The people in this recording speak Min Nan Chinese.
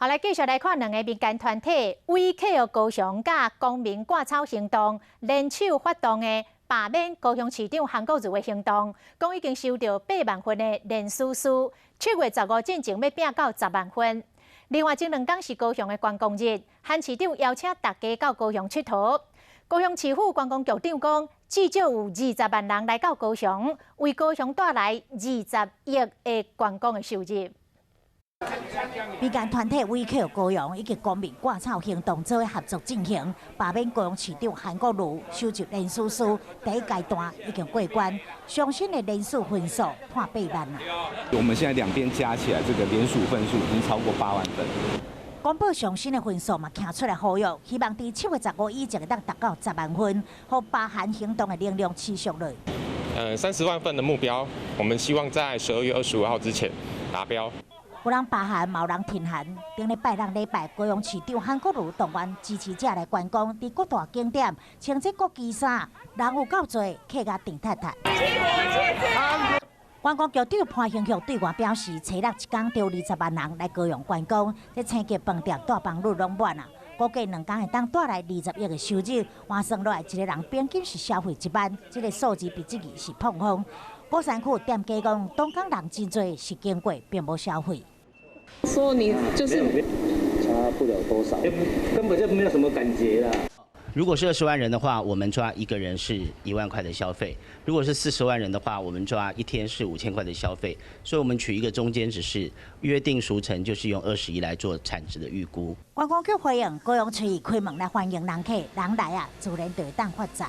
好，來繼續來看兩个民間團體威客高雄佮公民割草行動聯手發動的罷免高雄市長韓國瑜的行動，講已經收到8萬份的聯署書，7月15進前欲拚到10萬份。另外，這兩工是高雄的觀光日，韓市長邀請大家到高雄𨑨迌。高雄市府觀光局長講，至少有20萬人來到高雄，為高雄帶來20億的觀光的收入。民間團體威客高雄以及公民割草行動做伙合作進行，罷免高雄市長韓國瑜收集聯署書，第一階段已經過關，上新的聯署份數破8萬啦。我們現在兩邊加起來，這個聯署份數已經超過8萬份。公布上新的份數嘛，站出來呼籲，希望佇7月15以前會當達到10萬份，予罷韓行動的能量持續落。30萬份的目標，我們希望在12月25號之前達標。有人罷韓，嘛有人挺韓。頂禮拜六禮拜，高雄市長韓國瑜動員支持者來觀光，佇各大景點穿這國旗衫，人有夠濟，客甲定塌塌。觀光局長潘興祥對外表示，初六一工著20萬人來高雄觀光，這星級飯店大房率攏滿啊，估計兩工會當帶來20億的收入。換算落來，一個人平均是消費1萬，這个數字比這個是膨風。鼓山區店家講，當工人真濟，是經過並無消費。說你就是差不了多少，根本就沒有什麼感覺啦。如果是20萬人的話，我們抓一個人是1萬塊的消費；如果是40萬人的話，我們抓一天是5000塊的消費。所以，我們取一個中間值是約定俗成，就是用20億來做產值的預估。觀光局歡迎高雄市開門來歡迎人客，人來啊，自然就會當發財。